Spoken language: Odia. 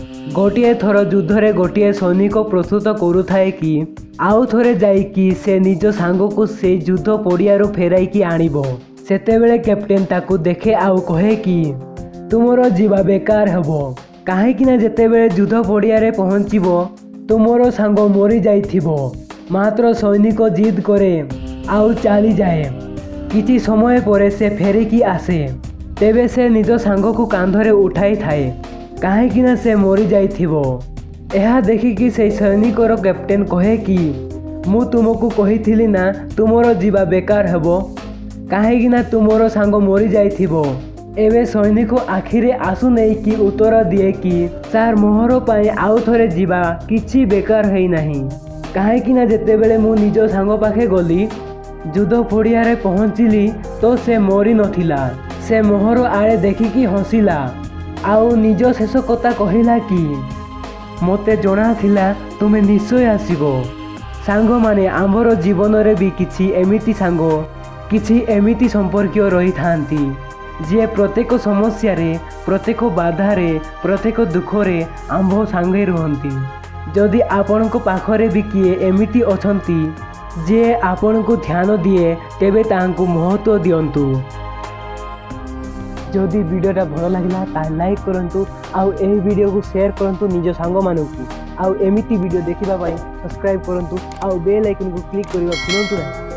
ଗୋଟିଏ ଥର ଯୁଦ୍ଧରେ ଗୋଟିଏ ସୈନିକ ପ୍ରସ୍ତୁତ କରୁଥାଏ କି ଆଉ ଥରେ ଯାଇକି ସେ ନିଜ ସାଙ୍ଗକୁ ସେଇ ଯୁଦ୍ଧ ପଡ଼ିଆରୁ ଫେରାଇକି ଆଣିବ। ସେତେବେଳେ କ୍ୟାପ୍ଟେନ୍ ତାକୁ ଦେଖେ ଆଉ କହେ କି ତୁମର ଯିବା ବେକାର ହେବ, କାହିଁକିନା ଯେତେବେଳେ ଯୁଦ୍ଧ ପଡ଼ିଆରେ ପହଞ୍ଚିବ, ତୁମର ସାଙ୍ଗ ମରିଯାଇଥିବ। ମାତ୍ର ସୈନିକ ଜିଦ୍ କରେ ଆଉ ଚାଲିଯାଏ। କିଛି ସମୟ ପରେ ସେ ଫେରିକି ଆସେ। ତେବେ ସେ ନିଜ ସାଙ୍ଗକୁ କାନ୍ଧରେ ଉଠାଇଥାଏ, କାହିଁକିନା ସେ ମରିଯାଇଥିବ। ଏହା ଦେଖିକି ସେଇ ସୈନିକର କ୍ୟାପ୍ଟେନ୍ କହେ କି ମୁଁ ତୁମକୁ କହିଥିଲି ନା, ତୁମର ଯିବା ବେକାର ହେବ, କାହିଁକିନା ତୁମର ସାଙ୍ଗ ମରିଯାଇଥିବ। ଏବେ ସୈନିକ ଆଖିରେ ଆଁସୁ ନେଇକି ଉତ୍ତର ଦିଏ କି ସାର୍, ମୋହର ପାଇଁ ଆଉ ଥରେ ଯିବା କିଛି ବେକାର ହେଇନାହିଁ, କାହିଁକିନା ଯେତେବେଳେ ମୁଁ ନିଜ ସାଙ୍ଗ ପାଖେ ଗଲି, ଯୁଦ୍ଧ ପଡ଼ିଆରେ ପହଞ୍ଚିଲି, ତ ସେ ମରିନଥିଲା। ସେ ମୋହର ଆଡ଼େ ଦେଖିକି ହସିଲା ଆଉ ନିଜ ଶେଷ କଥା କହିଲା କି ମୋତେ ଜଣାଥିଲା ତୁମେ ନିଶ୍ଚୟ ଆସିବ। ସାଙ୍ଗମାନେ, ଆମ୍ଭର ଜୀବନରେ ବି କିଛି ଏମିତି ସାଙ୍ଗ, କିଛି ଏମିତି ସମ୍ପର୍କୀୟ ରହିଥାନ୍ତି, ଯିଏ ପ୍ରତ୍ୟେକ ସମସ୍ୟାରେ, ପ୍ରତ୍ୟେକ ବାଧାରେ, ପ୍ରତ୍ୟେକ ଦୁଃଖରେ ଆମ୍ଭ ସାଙ୍ଗେ ରୁହନ୍ତି। ଯଦି ଆପଣଙ୍କ ପାଖରେ ବି କିଏ ଏମିତି ଅଛନ୍ତି, ଯିଏ ଆପଣଙ୍କୁ ଧ୍ୟାନ ଦିଏ, ତେବେ ତାହାଙ୍କୁ ମହତ୍ତ୍ୱ ଦିଅନ୍ତୁ। ଯଦି ଭିଡ଼ିଓଟା ଭଲ ଲାଗିଲା, ତାହେଲେ ଲାଇକ୍ କରନ୍ତୁ ଆଉ ଏହି ଭିଡ଼ିଓକୁ ସେୟାର କରନ୍ତୁ ନିଜ ସାଙ୍ଗମାନଙ୍କୁ। ଆଉ ଏମିତି ଭିଡ଼ିଓ ଦେଖିବା ପାଇଁ ସବସ୍କ୍ରାଇବ୍ କରନ୍ତୁ ଆଉ ବେଲ୍ ଆଇକନ୍କୁ କ୍ଲିକ୍ କରିବା ଭୁଲନ୍ତୁ ନାହିଁ।